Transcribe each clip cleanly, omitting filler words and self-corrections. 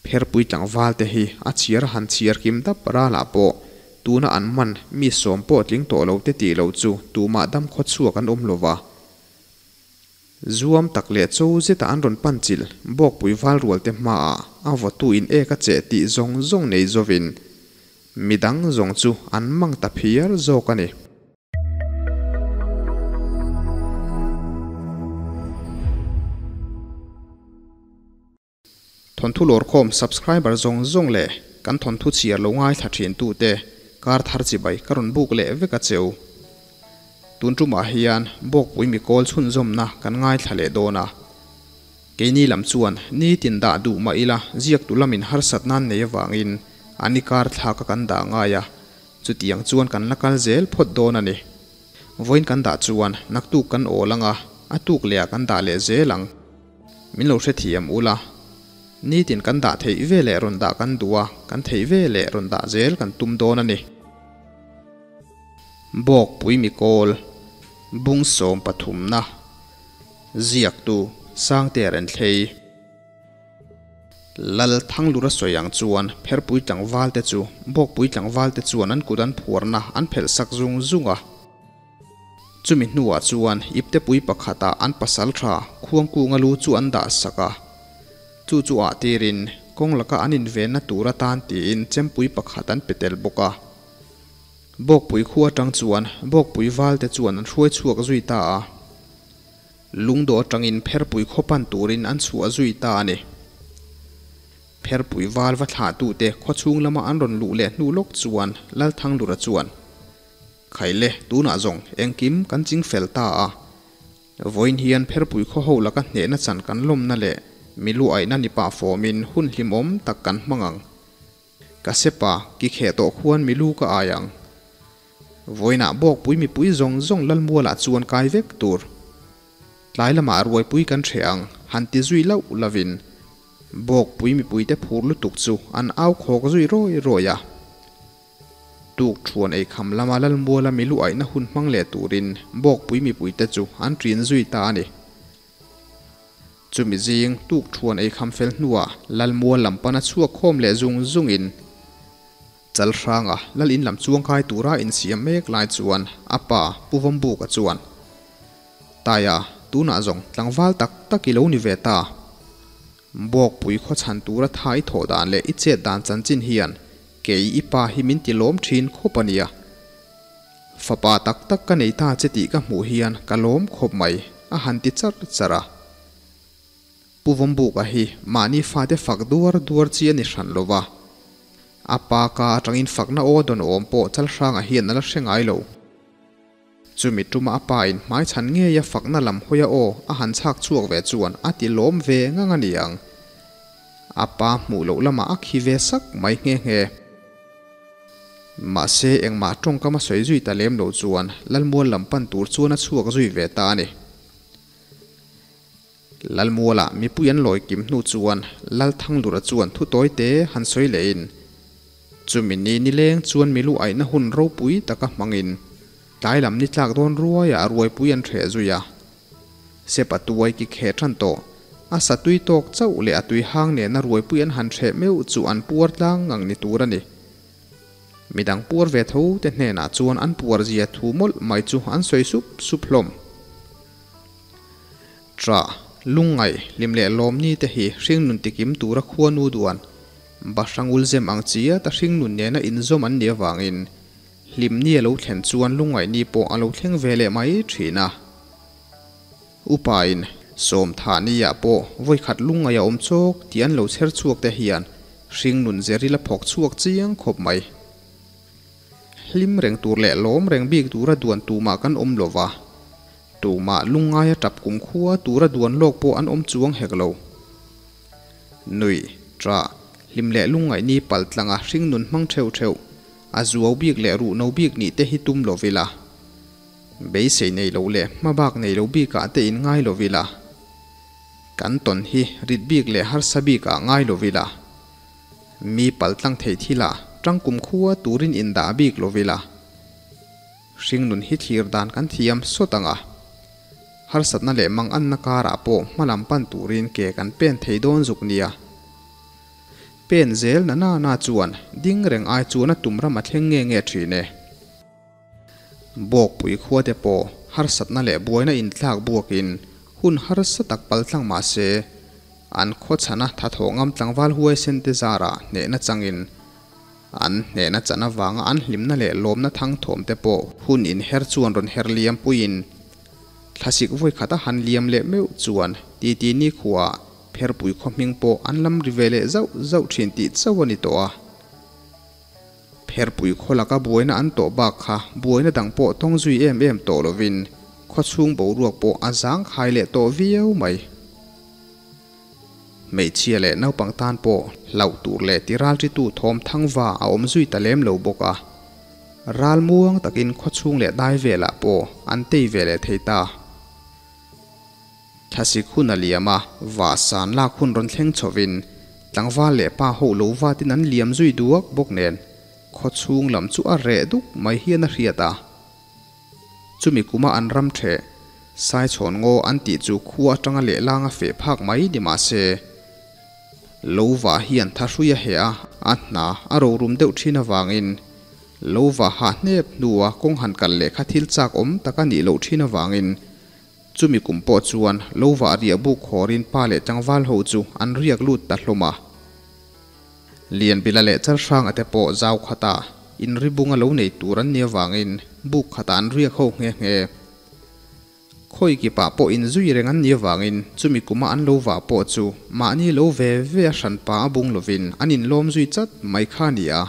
Pherpui tlangval te hi a chhiar han chhiar kim dap ralah pawh tuna an man mi sawm pawh tling tawh lo te tih loh chu tumah dam khawchhuak an awm lo va. Zuam tak leh cho zeta an rawn pan chilh Bawkpui val rual te hmaah a vawtu in ek a cheh tih zawng zawng nei zovin midang zawng chu an mang ta phiar zawk a ni. Thawnthu lawrkhawm subscriber zawng zawng leh kan thawnthu chhiar lo ngaithla thin tute kar thar chibai ka rawn buk leh vek a cheu. Tun tumah hian Bawkpui mikawl chhunzawmna kan ngaithla leh dawn a. Keini lam chuan nitin dah duh mah ila ziaktu lamin harsat nan nei avangin a ni kar thlak a kan dah ngai a, chutiang chuan kan la kal zel phawt dawn a ni. Vawiin kan dah chuan naktuk kan awl ang a, a tuk lehah kan dah leh zel ang. Min lo hrethiam ula, nitin kan dah theih ve leh rawn dah kan duh a, kan theih ve leh rawn dah zel kan tum dawn a ni. Bawkpui mikawl, bung sawm pathumna, ziaktu Sangte Renthlei. Lal Thanglura sawi ang chuan Pherpui tlangvalte chu Bawkpui tlangvalte chuan an kut an phuarna an phelh sak zung zung a. Chumi hnuah chuan iptepui pakhatah an pasal tha Khuangkunga lu chu an dah sak a. Chu chu ah tirin kawng laka an invenna tur atan tiin chempui pakhat an pe tel bawk a. Bawkpui khua atang chuan Bawkpui valte chuan an hruai chhuak zui ta a. Lungdawh atangin Pherpui khaw pan turin an chhuah zui ta a ni. Pherpui val va thlahtute khawchhung lama an rawn luh leh hnu lawk chuan Lalthanglura chuan, Khaile, tunah zawng engkim kan ching fel ta a. Vawiin hian Pherpui khaw ho laka hnehna chan kan lawmna leh milu aihna ni pah fawmin hun hlimawm tak kan hmang ang. Ka sepa, ki kheh tawh khuan milu ka ai ang. Vawiinah Bawkpui mipui zawng zawng Lalmualah chuan kai vek tur. Tlai lamah ruaipui kan hreh ang, han ti zui lauh lovin Bawkpui mipuite phur lutuk chu an au khawk zui rawi rawi a. Tuk thuan ei kham lama Lalmuala milu aihna hun hmang leh turin Bawkpui mipuite chu an ṭin zui ta a ni. Chumi zing tuk thuan ei kham fel hnuah Lalmual lam pana chhuak khawm leh zung zungin Chalhranga Lal in lam chuangkai tura insiam mek lai chuan a pa Pu Vawmbuka chuan, Taia, tunah zawng tlangval tak tak i lo ni ve ta. Bawkpui khaw chhan tura tha i thawh dan leh i chet dan chanchin hian kei i pa hi min ti lawm thin khawp a nia. Fapa tak tak ka nei ta che tih ka hmuh hian ka lawm khawp mai, a han ti char char a. Pu Vawmbuka hi mahni fate fak duar duar chi a ni hran lo va. A pa ka atangin fakna aw dawn awm pawh Chalhranga hian a la hre ngai lo. Chumi tuma a pa in hmaichhan ngeia fakna lam hawia aw a han chhak chhuak ve chuan a ti lawm ve ngang a ni ang. A pa hmuh loh lamah a khi ve sak mai nghe nghe. Mahse engmah tawngkam a sawi zui ta lem lo chuan Lalmual lam pan tur chuan a chhuak zui ve ta a ni. Lalmualah mipui an lawi kim hnu chuan Lalthanglura chuan thu tawi te han sawi lehin, Chumi ni nileng chuan milu aihna hun ropui taka hmangin tlai lam ni tlak dawn ruaiah ruaipui an hreh zui a. Sepa tuai ki kheh tan tawh, a sa tui tawk chauh leh a tui hang nena ruaipui an han hreh meuh chu an puar tlang ngang ni tur a ni. Midang puar ve tho te hnenah chuan an puar zia thu mawlh mai chu an sawi sup sup hlawm. Ṭah, lungngaih, hlim leh lawmni te hi hringnun tikim tura khuanu duan Bahrangul zem ang chiat a hringnun nena inzawm an nih avangin hlimni a lo thlen chuan lungngaihni pawh a lo thleng ve leh mai ṭhin a. Upain Sawmthahni-ah pawh vawikhat lungngaih a awm chawk tih an lo chher chhuak te hian hringnun zeril a phawk chhuak chiang khawp mai. Hlim reng tur leh lawm reng bik tura duan tumah kan awm lo va. Tumah lungngaia tap kum khua tura duan lawk pawh an awm chuang hek lo. Nui, ṭah, hlim leh lungngaihni pal tlanga hringnun hmang theuh theuh, a zuau bik leh ruh no bik nih te hi tum lo vila. Beisei nei lo leh hmabak nei lo bikah te in ngai lo vila. Kan tawn hi rit bik leh harsa bikah ngai lo vila. Mi pal tlang thei thilah ṭang kum khua turin indah bik lo vila. Hringnun hi thlir dan kan thiam sawt ang a, harsatna leh manganna karah pawh hmalam pan turin ke kan pen thei dawn zuk nia. Pen zel na na na chuan ding reng ai chuan a tum ram a thleng nge nge thin e. Bawkpui khua te pawh harsatna leh buaina inthlak buakin hun harsa tak paltlang mah se, an khaw chhana thathawh ngam tlangval huaisen te zarah hnehna changin an hnehna chan avanga an hlimna leh lawmna thangthawm te pawh hun inher chuan rawn her liam puiin thlasik vawi khata han liam leh meuh chuan titi nikhua Pherpui khaw hming pawh an lam ri ve leh zauh zauh thin tih chauh a ni tawh a. Pherpui khaw laka buaina an tawh bak kha buaina dang pawh tawng zui em em tawh lovin khaw chhung boruak pawh a zang khai leh tawh viau mai. Hmeichhia leh naupang tan pawh hlauh tur leh ti ralṭitu thawm thangva a awm zui ta lem lo bawk a. Ral muang takin khaw chhung leh dai velah pawh an tei ve leh thei ta. Thlasik hun a liam a, vah san lak hun rawn thleng chhovin tlangval leh pa ho lo vatin an liam zui duak bawk nen khaw chhung lam chu a reh duk mai hian a hriat a. Chumi kuma an ram theh, Saichhawn ngaw an tih chu khua atanga lehlanga feh phak mai ni mah se, lo vah hian thahrui a heh a, a hna a rorum deuh thin avangin lo vah hah hnep hnua kawng han kal leh kha thil chak awm tak a nih loh thin avangin Chumi kum pawh chuan lo vah riah buk khawrin pa leh tlangval ho chu an riak lut ta hlawm a. Lianbila leh Chalhranga te pawh zau khatah inribunga lo nei tur an nih avangin buk khatah an riak ho nghe nghe. Khawi kipah pawh inzui reng an nih avangin chumi kuma an lo vah pawh chu mahni lo ve ve a hranpa a bung lovin an inlawm zui chat mai kha a ni a.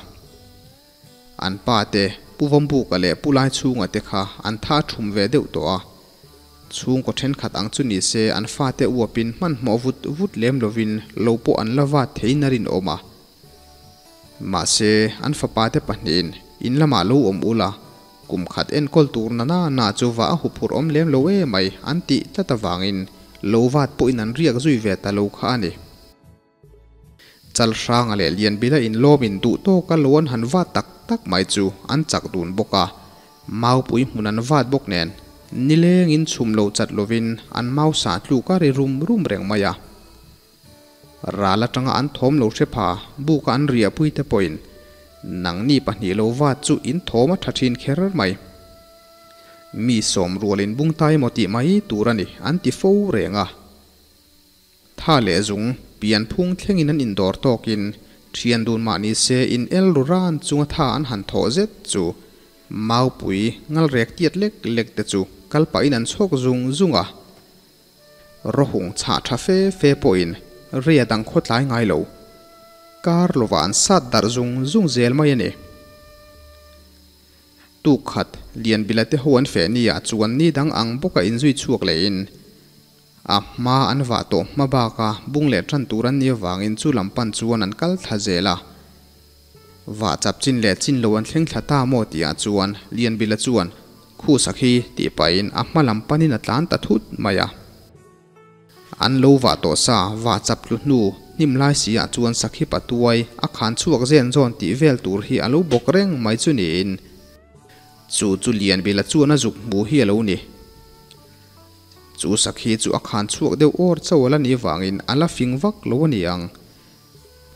An pa te, Pu Vawmbuka leh Pu Laichhunga te kha an tha thum ve deuh tawh a. Chhungkaw thenkhat ang chu ni se an fate uapin hmanhmawh vut vut lem lovin lo pawh an la vat theiin a rinawm a. Mahse, an fapa te pahnihin in lamah lo awm ula, kum khat enkawl tur na na na chu va a huphurh awm lem lo e mai an tih tlat avangin lo vat pawhin an riak zui ve ta lo kha a ni. Chalhranga leh Lianbila inlawmin duh tawka lo an han vat tak tak mai chu an chak dun bawk a, maupui hmun an vat bawk nen nilengin chhum lo chat lovin an mau sah tluk a ri rum rum reng mai a. Ral atanga an thawm lo hre pha buka an riahpui te pawhin nangni pahnih lo vat chu in thawm a tha thin kher mai. Mi sawm rualin bungtai emaw tih mai tur a ni an ti fo reng a. Tha leh zung, pianphung thlengin an indawr tawkin thian dun mah ni se in el ru ran chunga tha an han thawh zet chu maupui ngal rek tiat lek lek te chu kal pahin an chhawk zung zung a. Rawhung chhah tha fe fe pawhin rei a dang khawtlai ngai lo. Kar lovah an sat darh zung zung zel mai a ni. Tuk khat, Lianbila te ho an feh ni ah chuan ni dang ang bawka inzui chhuak lehin A hma an vah tawh hma baka bung leh tan tur an nih avangin chu lam pan chuan an kal thla zel a. Vah chap chin leh chin lo an thleng thla ta maw tihah chuan Lianbila chuan Khu sakhi tih pahin a hma lam panin a tlan ta thut mai a. An lo vah tawh sa vah chap tlu hnu hnim lai si ah chuan sakhi patuai a khan chhuak zen zawn tih vel tur hi a lo bawk reng mai chu niin chu chu Lianbila chuan a zuk hmu hi a lo ni. Chu sakhi chu a khan chhuak deuh awr chauh a la nih vangin a la fing vak lo a ni ang.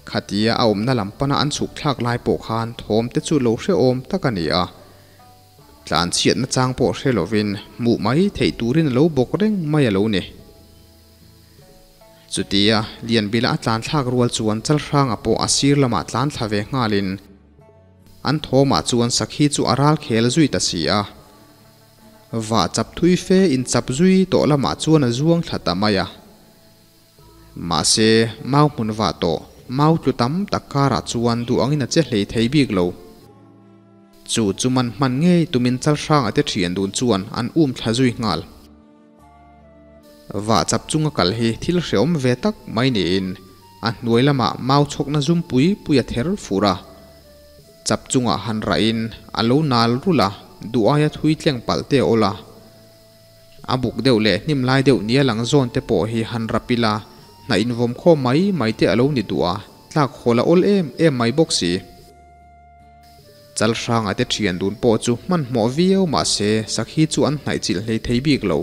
Khatia a awmna lam pana an chhuk thlak lai pawh khan thawm te chu lo hrehawm tak a ni a. Tlanchhiatna chang pawh hre lovin hmuh mai theih turin a lo bawk reng mai a lo ni. Chutia Lianbila a tlan thlak rual chuan Chalhranga pawh a sir lamah tlan thla ve nghalin an thawmah chuan sakhi chu a ral khel zui ta si a. Vah chap thui fe in chap zui tawh lamah chuan a zuang thla ta mai a. Mahse, mau hmun vah tawh, mau tlu tam tak karah chuan duh angin a che hlei thei bik lo. Chu chu man hman ngei tumin Chalhranga te thian dun chuan an um thla zui nghal. Vah chap chunga kal hi thil hreawm ve tak mai niin a hnuai lamah mau chhawkna zum pui pui a ther fur a. Chap chungah han rahin a lo nal rulh a, duh aia thui tleng palh te a awl a. A buk deuh leh hnim lai deuh nia lang zawn te pawh hi han rap ila, hnah invawm khawm mai mai te a lo ni duh a, tlak hawl a awl em em mai bawk si. Chalhranga te thian dun pawh chu hmanhmawh viau mah se sakhi chu an hnaih chilh hlei thei bik lo.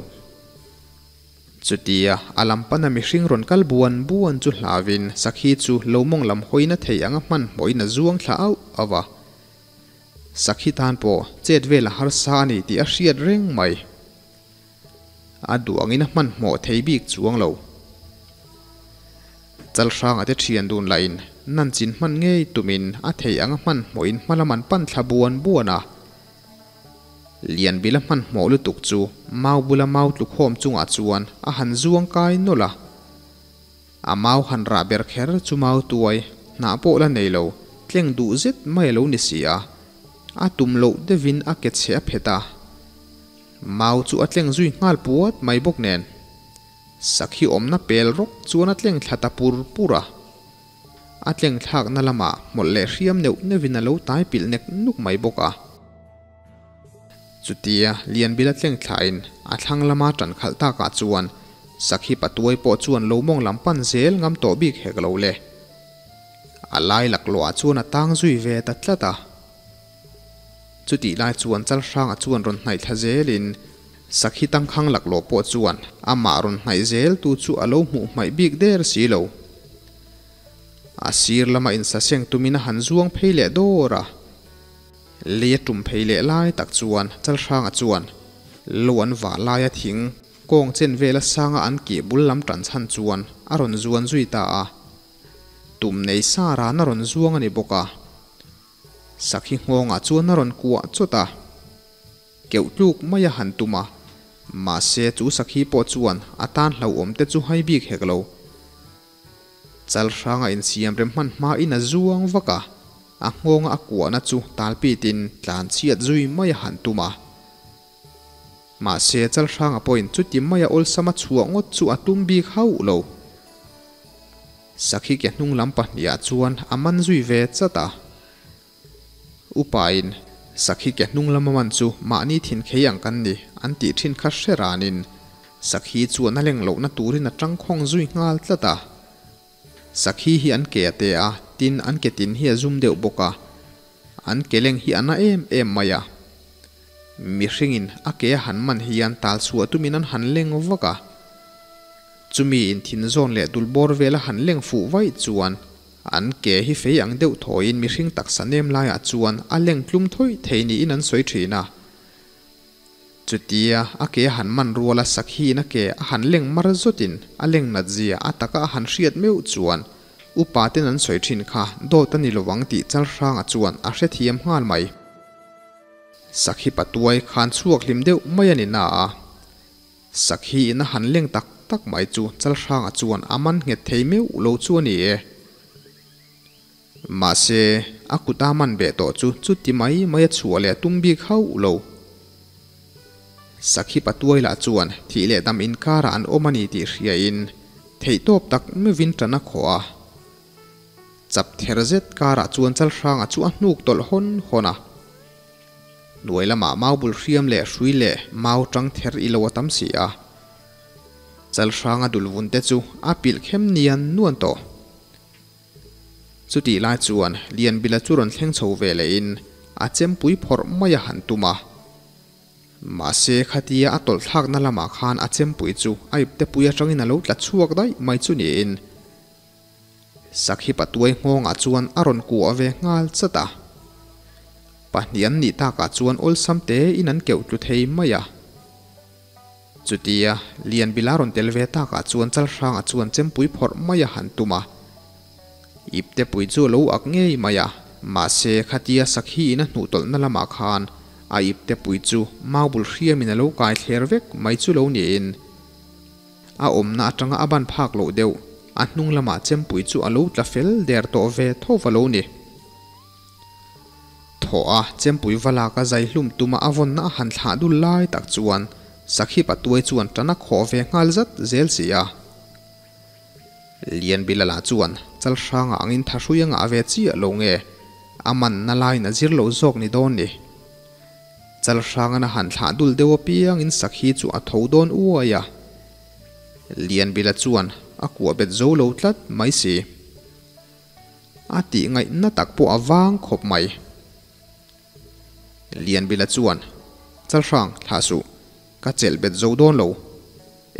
Chutia a lam pana mihring rawn kal buan buan chu hlauin sakhi chu lo mawng lam hawina thei anga hmanhmawhin a zuang thla auh auh a. Sakhi tan pawh chet vel a harsa a ni tih a hriat reng mai. A duh angin a hmanhmawh thei bik chuang lo. Chalhranga te thian dun lahin nan chin hman ngei tumin a thei anga hmanhmawhin hmalam an pan thla buan buan a. Lianbila hmanhmawh lutuk chu mau bula mau tlukhawm chungah chuan a han zuang kai nawlh a. A mau han rah ber kher chu mau tuai hnah pawh la nei lo, tleng duh zet mai a lo ni si a. A tum loh deuhin a ke chhe a phet a. Mau chu a tleng zui nghal puat mai bawk nen. Sakhi awmna pel rawk chuan a tleng thla ta pur pur a. A tleng thlakna lamah hmawlh leh hriam neuh neuhin a lo tai pilh nek nuk mai bawk a. Chutia Lianbila tleng thlain a thlang lama ṭan khalh takah chuan Sakhi patuai pawh chuan lo mawng lam pan zel ngam tawh bik hek lo le. A lai laklawhah chuan a tang zui ve ta tlat a. Chutih lai chuan Chalhranga chuan rawn hnaih thla zelin Sakhi tangkhang laklawh pawh chuan amah rawn hnaih zel tu chu a lo hmuh hmaih bik der si lo. A sir lama insaseng tumin a han zuang phei leh dawr a. Lei a tum phei leh lai tak chuan Chalhranga chuan lo an vah laia thing kawng chen vela sanga an kih bul lam tan chhan chuan a rawn zuan zui ta a. Tum nei sa ran a rawn zuang a ni bawk a. Sakhi nghawngah chuan a rawn kuah chawt a. Keuh tluk mai a han tum a. Mahse chu sakhi pawh chuan a tan hlauhawm te chu hai bik hek lo. Chalhranga insiam rem hman hmain a zuang vak a, a nghawnga a kuahna chu talpitin tlan chhiat zui mai a han tum a. Mahse, Chalhranga pawhin chuti maia awlsama chhuah ngawt chu a tum bik hauh lo. Sakhi ke hnung lam pahniha chuan a man zui ve chat a. Upain, Sakhi ke hnung lama man chu mahni thin khei ang kan ni, an tih thin kha hre ranin, Sakhi chuan a leng lohna turin a tangkhawng zui nghal tlat a. Sakhi hi an ke a te a, tin an ke tin hi a zum deuh bawk a. An ke leng hi a na em em mai a. Mihringin a ke a han man hian tal chhuah tumin an han leng vak a. Chumi in thin zawn leh dul bawr vel a han leng fuh vaih chuan An ke hi fei ang deuh thawiin mihring taksa nem laiah chuan a leng tlum thawih thei niin an sawi thin a. Chutia a ke a han man ruala sakhiin a ke a han leng mar zawtin a leng nat zia a taka a han hriat meuh chuan upa ten an sawi thin kha dawt a ni lovang tih Chalhranga chuan a hrethiam nghal mai. Sakhi patuai khan chhuak hlim deuh mai a ni na a. Sakhi in a han leng tak tak mai chu Chalhranga chuan a man nghet thei meuh lo chu a ni e. Mahse, a kut a man beh tawh chu chuti mai mai a chhuah leh a tum bik hauh lo. Sakhi patuai lah chuan thih leh dam inkarah an awm a ni tih hriain theihtawp tak meuhin ṭan a khawh a. Chap ther zet karah chuan Chalhranga chu a hnuk tawlh hawn hawn a. Hnuai lamah mau bul hriam leh hrui leh mau tang ther i lo a tam si a. Chalhranga dul vun te chu a pilh khem nian nuan tawh. Chutih lai chuan Lianbila chu rawn thleng chho ve lehin a chempui phawrh mai a han tum a. Mahse khatia a tawlh thlakna lamah khan a chempui chu a iptepui atangin a lo tla chhuak daih mai chu niin Sakhi patuai nghawngah chuan a rawn kuah ve nghal chat a. Pahnih an nih takah chuan awlsam tein an keuh tlu thei mai a. Chutia Lianbila rawn tel ve takah chuan Chalhranga chuan chempui phawrh mai a han tum a. Iptepui chu a lo ak ngei mai a, mahse khatia Sakhi in a hnuh tawlhna lamah khan a iptepui chu maubul hriamin a lo kai thler vek mai chu lo niin A awmna atanga a ban phak loh deuh, a hnung lamah chempui chu a lo tla fel der tawh ve tho va lo ni. Thaw a, chempui va lak a zai hlum tuma a vawnna a han thlah dul lai tak chuan Sakhi patuai chuan tan a khawh ve nghal zat zel si a. Lianbila lah chuan Chalhranga angin thahrui a ngah ve chiah lo nge, a manna laiin a zir lo zawk ni dawn ni. Chalhrangan a han thlah dul deuh apiangin Sakhi chu a tho dawn uai a. Lianbila chuan a kuah bet zo lo tlat mai si. A tih ngaihna tak pawh a vang khawp mai. Lianbila chuan, Chalhrang, thlah suh. Ka chelh bet zo dawn lo.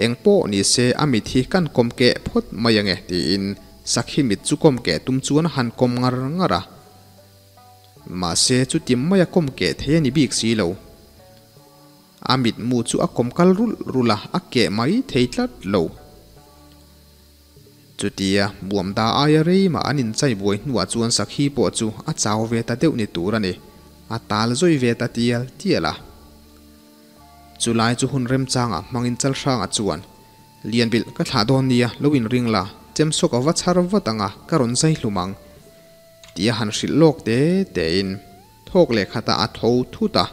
Engpawh ni se a mit hi kan kawm keh phawt mai ange tiin sakhi mit chu kawm keh tum chuan a han kawm ngar ngar a. Mahse chuti maia kawm keh thei a ni bik si lo. A mitmu chu a kawm kal rulh rulh a, a keh mai thei tlat lo. Chutia buamda aia rei mah an inchai buai hnuah chuan sakhi pawh chu a chau ve ta deuh ni tur a ni, a tal zawi ve ta tial tial a. Chulai chu hun remchangah hmangin Chalhranga chuan, Lianbilh ka thlah dawn nia, lo inring la, chemsawk a va chhar vat ang a, ka rawn zai hlum ang. Tia han hrilh lawk te tein thawk leh khatah a tho thut a.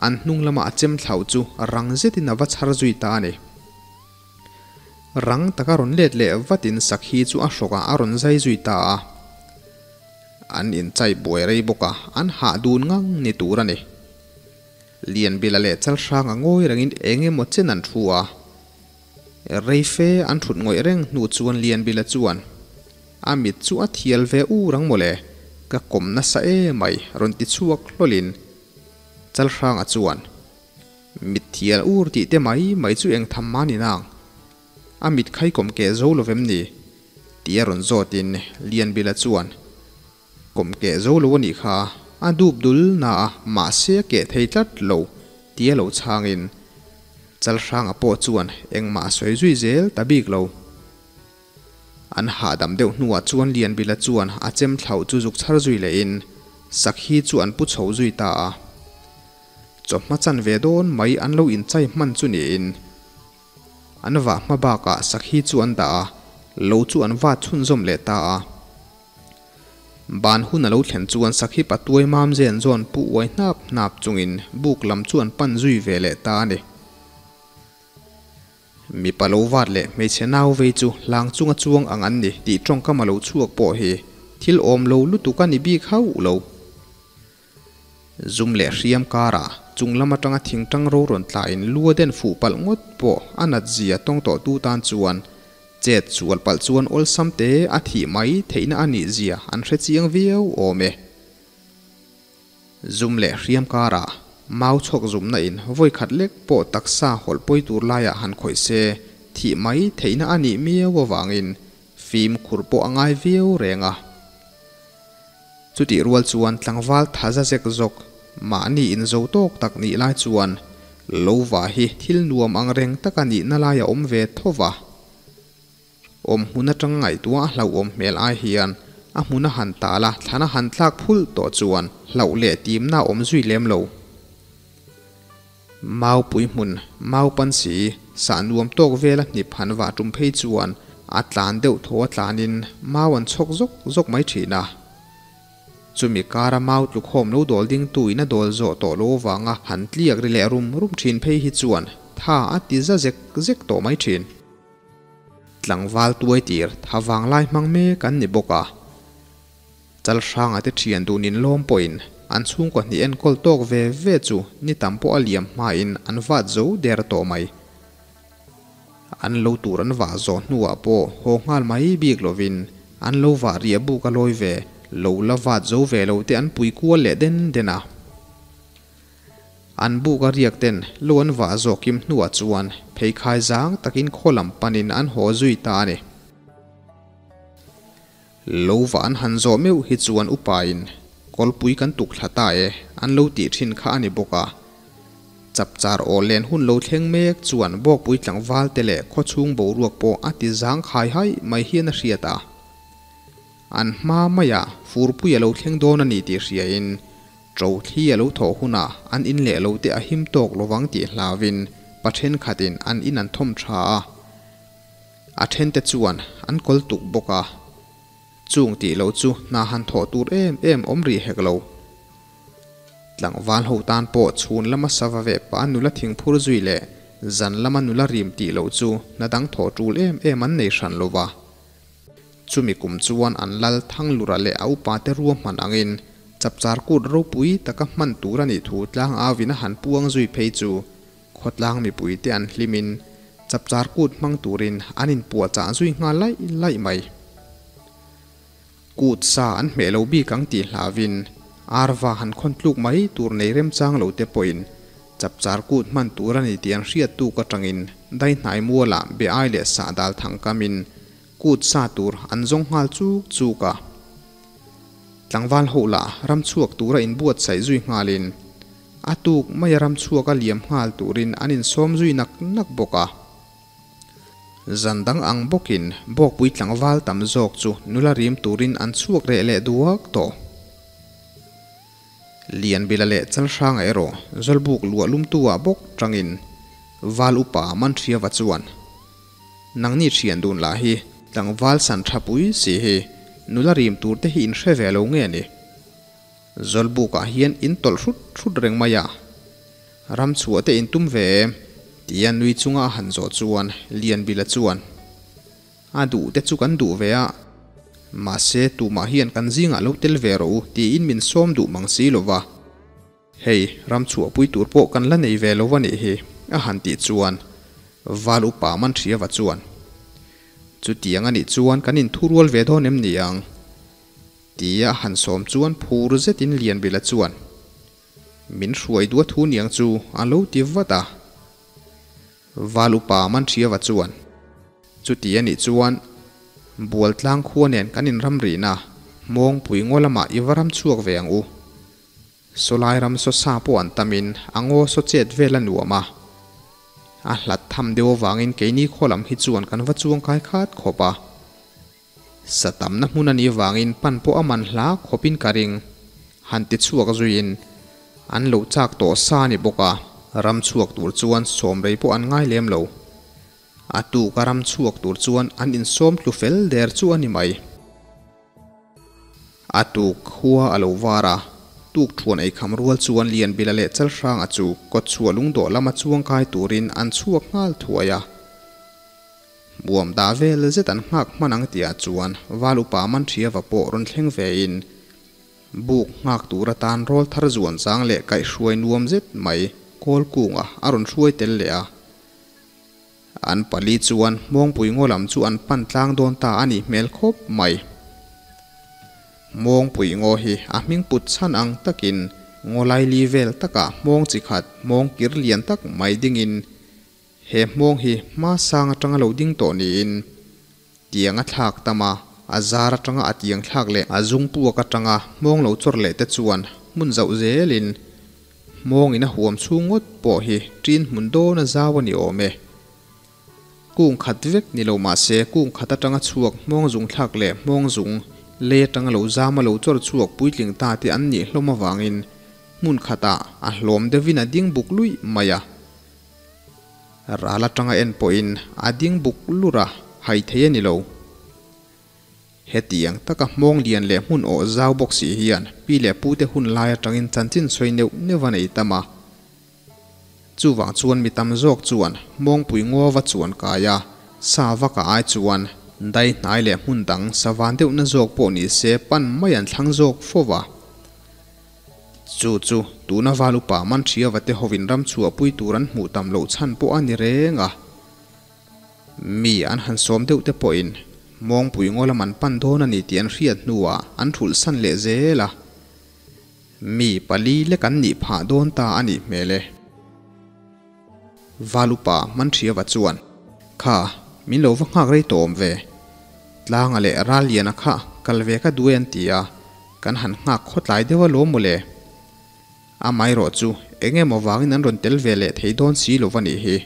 An hnung lama a chem thlauh chu rang zetin a va chhar zui ta a ni. Rang taka rawn let leh vatin sakhi chu a hrawkah a rawn zai zui ta a. An inchai buai rei bawk a, an hah dun ngang ni tur a ni. Lianbila leh Chalhranga ngawi rengin eng emaw chen an thu a. Reife an thut ngawih reng hnu chuan Lianbila chuan, A mit chu a thial ve ur ang mawle, ka kawm nasa emai rawn ti chhuak hlawlin Chalhranga chuan, Mit thial ur tih te mai mai chu eng tham mah ni nang, a mit khai kawm keh zo lo vem ni? tia rawn zawtin Lianbila chuan, Kawm keh zo lo a nih kha, a dup dul na a, mahse a keh thei tlat lo, tia lo chhangin Chalhranga pawh chuan engmah a sawi zui zel ta bik lo. An hahdam deuh hnuah chuan Lianbila chuan a chem thlauh chu zuk chhar zui lehin Sakhi chu an pu chho zui ta a. Chawhma chan ve dawn mai an lo inchai hman chu niin an vah hma bakah Sakhi chu an dah a, lo chu an vat chhunzawm leh ta a. Ban hun a lo thlen chuan Sakhi patuai mam zen zawn pu uai hnap hnap chungin buk lam chu an pan zui ve leh ta a ni. Mipa lo vat leh hmeichhe nau vei chu hlang chunga chuang ang an ni tih tawngkam a lo chhuak pawh hi thil awm lo lutuk a ni bik hauh lo. Zum leh hriam karah chung lam atanga thingtang ro rawn tlain lu a den fuh palh ngawt pawh a nat zia tawng tawh tu tan chuan chet sual palh chuan awlsam te a thih mai theihna a nih zia an hre chiang viau awm e. Zum leh hriam karah mau chhawk zumna in vawi khat lek pawh taksa hawlh pawi tur laiah han khawih se thih mai theihna a nih miau avangin fimkhur pawh a ngai viau reng a. Chutih rual chuan tlangval tha za zek zawk mahni inzo tawk tak nih lai chuan Lova hi thil nuam ang reng taka nihna lai a awm ve tho va. Awm hmun atang ngaihtuah a hlauhawm hmel ai hian a hmun a han tal a, thlan a han tlak phulh tawh chuan hlauh leh timna a awm zui lem lo. Mau pui hmun, mau pan si, sah nuam tawk vela hnip han vah tum phei chuan a tlan deuh thaw a tlanin mau an chhawk zawk zawk mai thin a. Chumi kara mau tlukhawm lo dawl dingtu in a dawl zawh tawh lo avanga han tliak ri leh rum rum thin phei hi chuan tha a ti za zek zek tawh mai thin. Tlangval tuai tir tha vanglai hmang mek an ni bawk a. Chalhranga te thian duhnin lawm pawhin an chhungkaw hnih enkawl tawk ve ve chu ni tam pawh a liam hmain an vat zo der tawh mai. An lo tur an vah zawh hnuah pawh haw nghal mai bik lovin an lo vah riah buk a lawi ve lo la vat zo ve lo te an pui kual leh den den a. An buk a riak ten lo an vah zawh kim hnuah chuan pheikhai zang takin khaw lam panin an haw zui ta a ni. Lo vah an han zawh meuh hi chuan upain kawlpui kan tuk thla ta e an lo tih thin kha a ni bawk a. Chapchar aw len hun lo thleng mek chuan Bawkpui tlangval te leh khawchhung boruak pawh a ti zang khai haih mai hian a hriat a. An hma maiah furpui a lo thleng dawn a ni tih hriain Ṭo thli a lo thawh hunah an in leh lo te a him tawk lovang tih hlauvin pa ṭhenkhatin an in an thawm ṭha a, a ṭhente chuan an kawl tuk bawk a. Chung tih lo chu hna han thawh tur em em awm rih hek lo. Tlangval ho tan pawh chhun lama sava veh pah nula thingphur zui leh zan lama nula rim tih loh chu hna dang thawh ṭul em em an nei hran lo va. Chumi kum chuan an lal Thanglura leh a upate ruahman angin chapchar kut ropui taka hman tur a nih thu tlang auin a han puang zui phei chu khawtlang mipuite an hlimin chapchar kut hmang turin an inpuahchah zui nghal laih laih mai. Kut sa an hmeh lo bik ang tih hlauvin arva han khawn tluk mai tur nei remchang lo te pawhin Chapchar kut hman tur a ni tih an hriat tuk atangin dai hnai mualah be ai leh sah dal thang kamin kut sa tur an zawng nghal chuk chuk a. Tlangval ho lah ram chhuak tura inbuatsaih zui nghalin a tuk maia ram chhuak a liam nghal turin an insawm zui nak nak bawk a. Zan dang ang bawkin Bawkpui tlangval tam zawk chu nula rim turin an chhuak reh leh duak tawh. Lianbila leh Chalhranga erawh Zawlbuk luah lumtu ah bawk tangin Val upa Manhriava chuan, Nangni thian dun lah hi tlangval san tha pui si hi nula rim tur te hi in hre ve lo nge ni? Zawlbuk ah hian in tawlh hrut hrut reng mai a, ram chhuah te in tum ve em? tia nui chunga a han zawh chuan Lianbila chuan, A duh te chu kan duh ve a, mahse tumah hian kan zingah lo tel ve rawh u tiin min sawm duh mang si lo va. Hei, ram chhuahpui tur pawh kan la nei ve lo va nih hi, a han tih chuan Val upa Manhriava chuan, Chutiang a nih chuan kan inthurual ve dawn em ni ang? tia a han sawm chuan phur zetin Lianbila chuan, Min hruai duat hu niang chu a lo ti vat a. Val upa Manhriava chuan, Chuti a nih chuan, Bualtlang khua nen kan inram rihna Hmawngpui ngaw lamah i va ram chhuak ve ang u. Sawlai ram saw sa pawh an tamin a ngaw saw chet vel a nuam a. A hlat tham deuh avangin keini khaw lam hi chuan kan va chuangkai khat khawp a. Sa tamna hmun a nih vangin pan pawh a man hla khawpin ka ring. Han ti chhuak zuiin an lo chak tawh sa a ni bawk a, ram chhuak tur chuan sawm rei pawh an ngai lem lo. A tuka ram chhuak tur chuan an insawm tlu fel der chu a ni mai. A tuk khua a lo var a, tuk thuan ei kham rual chuan Lianbila leh Chalhranga chu kawtchhuah lungdawh lama chuangkai turin an chhuak nghal thuai a. Buam dah vel zet an nghak hman ang tihah chuan Val upa Manhriava pawh rawn thleng vein buk nghak tur atan rawl thar zuan chang leh kaihhruai nuam zet mai kawl kunga a rawn hruai tel leh a. An pali chuan Hmawngpui ngaw lam chu an pan tlang dawn ta a nih hmel khawp mai. Hmawngpui ngaw hi a hming put chhan ang takin ngaw laili vel takah hmawng chi khat hmawng kir lian tak mai dingin He hmawng hi hma sang atanga lo ding tawh niin tiang a thlak tam a, a zar atanga a tiang thlak leh a zung puak atanga hmawng lo chawr leh te chuan hmun zauh zelin hmawng in a huam chhung ngawt pawh hi ṭin hmun dawn a zau a ni awm e. Kung khat vek ni lo mahse kung khat atanga chhuak hmawng zung thlak leh hmawng zung lei atanga lo zam a lo chawr chhuak puitling ta te an nih hlawm avangin hmun khatah a hlawm deuhin a ding buk luih mai a. Ral atanga en pawhin a ding buk lur a, hai thei a ni lo. Hetiang taka hmawng lian leh hmun awh zau bawk si hian pi leh pute hun lai atangin chanchin sawi neuh neuh a nei tam a. Chuvang chuan mi tam zawk chuan hmawngpui ngawa chuan kai a, sa vaka ai chuan dai hnai leh hmun dang sa van deuhna zawk pawh ni se pan mai an thlang zawk fo va. Chu chu tuna val upa Manhriava te hovin ram chhuahpui tur an hmuh tam loh chhan pawh a ni reng a. Mi an han sawm deuh te pawhin Mawngpui ngaw lam an pan dawn a ni tih an hriat hnuah an thulh san leh zel a. Mi pali lek an nih phah dawn ta a nih hmel e. Val upa Manhriava chuan, Kha, min lo va nghak rei tawh awm ve. Tlanga leh Ralliana kha kal ve ka duai an ti a, kan han nghak khawtlai deuh alawm mawle. Amaherawh chu eng emaw vangin an rawn tel ve leh thei dawn si lo va nih hi.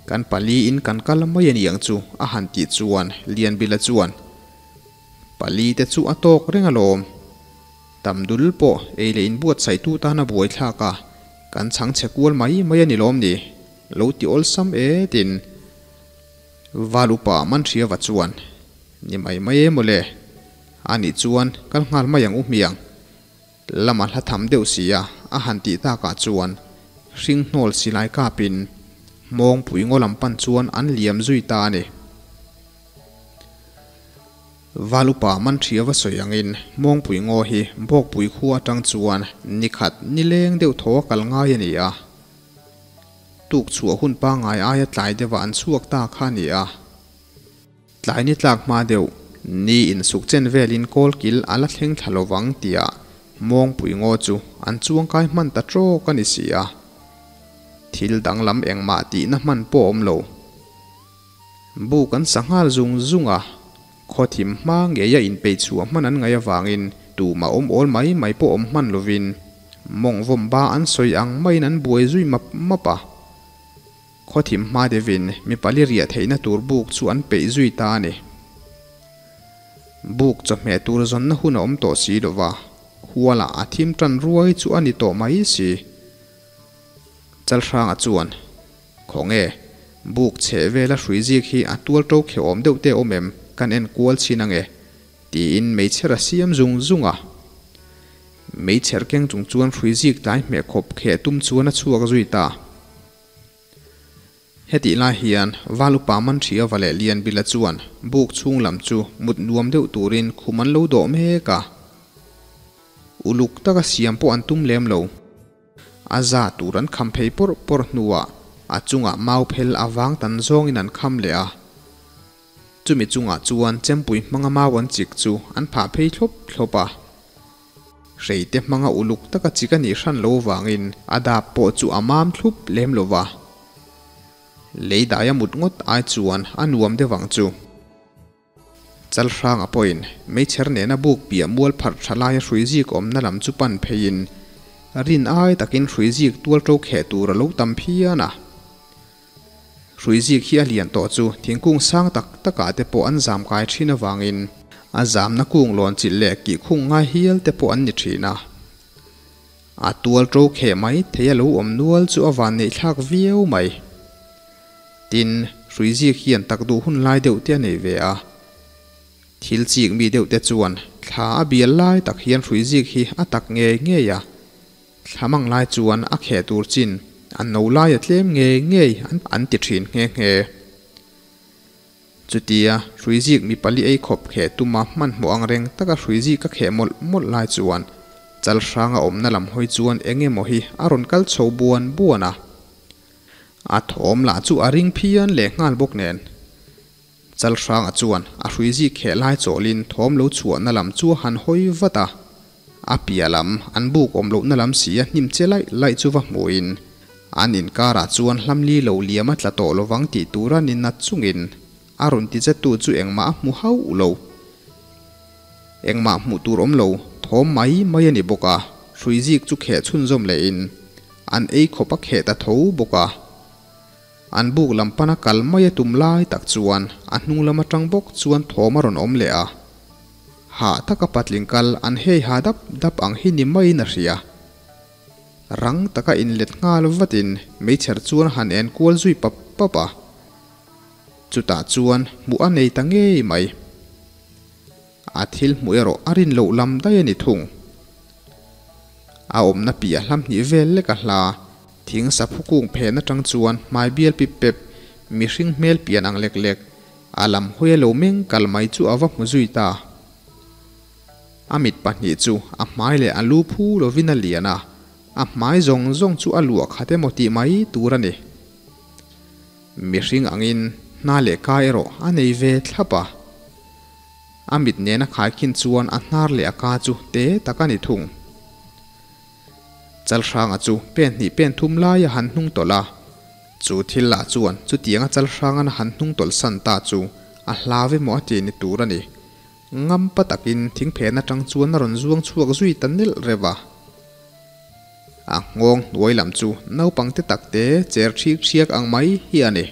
Kan pali in kan kal mai a ni ang chu a han tih chuan Lianbila chuan, Pali te chu a tawk reng alawm. Tam dul pawh ei leh inbuatsaihtu tan a buaithlak a, kan chhang chhe kual mai mai a ni lawm ni? Lo ti awlsam e tin Val upa Manhriava chuan, Ni mai mai e mawle, a nih chuan kal nghal mai ang u hmiang. Lama hla tham deuh si a, a han tih takah chuan hringhnawl silai kapin Hmawngpui ngaw lam pan chuan an liam zui ta a ni. Val upa Manhria va sawi angin Hmawngpui ngaw hi Bawkpui khua atang chuan ni khat ni leng deuh thaw a kal ngai a ni a. Tuk chhuah hun pangngai aia tlai deuhah an chhuak ta kha a ni a. Tlai ni tlak hma deuh ni insuk chen velin kawlkil a la thleng thla lovang tia Hmawngpui ngaw chu an chuangkai hman ta trawk a ni si a. Thil danglam engmah tihna hman pawh a awm lo. Buk an sa nghal zung zung a, khaw thim hma ngeia inpeih chhuah hman an ngaih avangin tumah awm awl mai mai pawh awm hman lovin mawng vawm ba an sawi ang maiin an buai zui map map a. Khaw thim hma deuhin mi pali riah theihna tur buk chu an peih zui ta a ni. Buk chawhmeh tur zawnna hun a awm tawh si lova, hualah a thim tan ruai chu a ni tawh mai si. Chalhranga chuan, Khawnge, buk chheh vela hrui zik hi a tual to kheh awm deuh te awm em, kan en kual chhin ange, tiin meichher a siam zung zung a. Meichher keng chung chuan hrui zik tlai hmeh khawp kheh tum chuan a chhuak zui ta. Hetih lai hian Val upa Manthria va leh Lianbila chuan buk chhung lam chu mut nuam deuh turin khum an lo dawh mek a. Uluk taka siam pawh an tum lem lo. A za tur an kham phei pawrh pawrh hnuah a chungah mau phel a vang tan zawngin an kham leh a. Chumi chungah chuan chempui hmanga mau an chik chu an phah phei thlawp thlawp a. Hreite hmanga uluk taka chik a nih hran lo vangin a dap pawh chu a mam thlup lem lo va. Lei dai a mut ngawt ai chuan a nuam deuh ang chu. Chalhranga pawhin meichher nena buk piah mual pharh tha laia hrui zik awmna lam chu pan pheiin rin ai takin hrui zik tual to kheh tur a lo tam phian a. Hrui zik hi a lian tawh chu thingkung sang tak takah te pawh an zam kai thin avangin a zamna kung lawn chilh leh kih khung ngai hial te pawh an ni thin a. A tual to kheh mai thei a lo awm nual chu a van neih thlak viau mai. Tin, hrui zik hian tak duh hun lai deuh te a nei ve a. Thil chik mi deuh te chuan thla a bial lai tak hian hrui zik hi a tak ngei ngei a. Thla mang lai chuan a kheh tur chin an no lai a tlem ngei ngei an ti thin nghe nghe. Chutia hrui zik mi pali ei khawp kheh tuma hmanhmawh ang reng taka hrui zik a kheh mawlh mawlh lai chuan chal hranga awmna lam hawi chuan eng emaw hi a rawn kal chho buan buan a. A thawm lah chu a ring phian leh nghal bawk nen. Chal hranga chuan a hrui zik kheh lai chawlhin thawm lo chhuahna lam chu a han hawi vat a. A piah lam, an buk awm lohna lam si a hnim che laih laih chu va hmuhin an inkarah chuan hlamli lo liam a tla tawh lovang tih tura ni nat chungin a rawn ti che tu chu engmah a hmu hauh lo. Engmah hmuh tur awm lo, thawm mai mai a ni bawk a, hrui zik chu kheh chhunzawm lehin an ei khawp a kheh ta tho bawk a. An buk lam pana kal mai a tum lai tak chuan a hnung lam atang bawk chuan thawm a rawn awm leh a. Hah taka patling kal an hei ha dap dap ang hi ni maiin a hria. Rang taka inlet nghal vatin meichher chuan a han en kual zui pap pap a. Chutah chuan hmuh a nei ta ngei mai. A thil hmuh erawh a rin loh lam daih a ni thung. A awmna piah hlam hnih vel lek a hla. Thing saphu kung phen atang chuan hmai bial pip pep, mihring hmel pian ang lek lek, a lam hawi a lo meng kal mai chu a va hmu zui ta. A mit pahnih chu a hmai leh a lu phu lovin a lian a, a hmai zawng zawng chu a luah khat emaw tih mai tur a ni. Mihring angin hna leh ka erawh a nei ve thlap a. A mit nena khaikhin chuan a hnar leh a ka chu te tak a ni thung. Chalhranga chu pen hnih pen thum lai a han hnung tawlh a, chu thil lah chuan chutianga Chalhrangan a han hnung tawlh san ta chu a hlau emaw a ti ni tur a ni. Ngampa takin thingphen atang chuan a rawn zuang chhuak zui ta nelh reuh a. A nghawng hnuai lam chu naupang te tak te cher thik thiak ang mai hi a ni.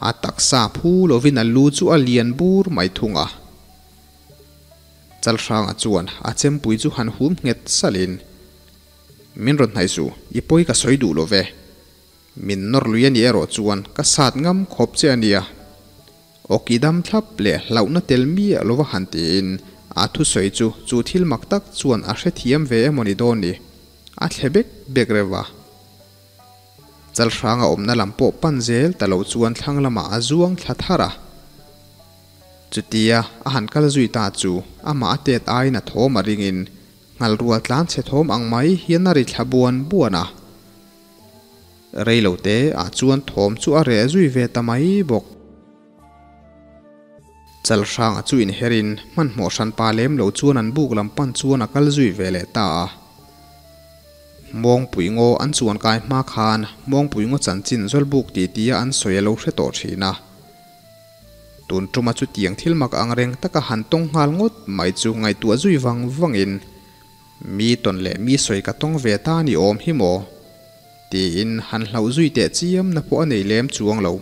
A taksa phu lovin a lu chu a lian bur mai thung a. Chalhranga chuan a chempui chu han hum nghet salhin, Min rawn hnaih suh, i pawi ka sawi duh lo ve. Min nawr lui a nih erawh chuan ka sat ngam khawp che a nia. Awki dam thlap leh hlauhna tel miah lova han tiin a thusawi chu chu thil mak tak chuan a hrethiam ve emaw ni dawn ni. A thle bek bek reuh a. Chalhranga awmna lam pawh pan zel ta lo chuan thlang lamah a zuang thla thar a. Chutia a han kal zui ta chu amah a tet aiin a thawm a ringin nghal rual tlan chhe thawm ang mai hian a ri thla buan buan a. Rei lo te ah chuan thawm chu a reh zui ve ta mai bawk. Chalhranga chu inherin hmanhmawh hranpa lem lo chuan an buk lam pan chuan a kal zui ve leh ta a. Mawngpui ngaw an chuan kai hma khan Mawngpui ngaw chanchin Zawlbuk titi a an sawi a lo hre tawh thin a. Tun tuma chutiang thil mak ang reng taka han tawng nghal ngawt mai chu ngaihtuah zui vang vangin mi tawn leh mi sawi ka tawng ve ta ni awm hi maw? Tiin han hlauh zui teh chiam na pawh a nei lem chuang lo.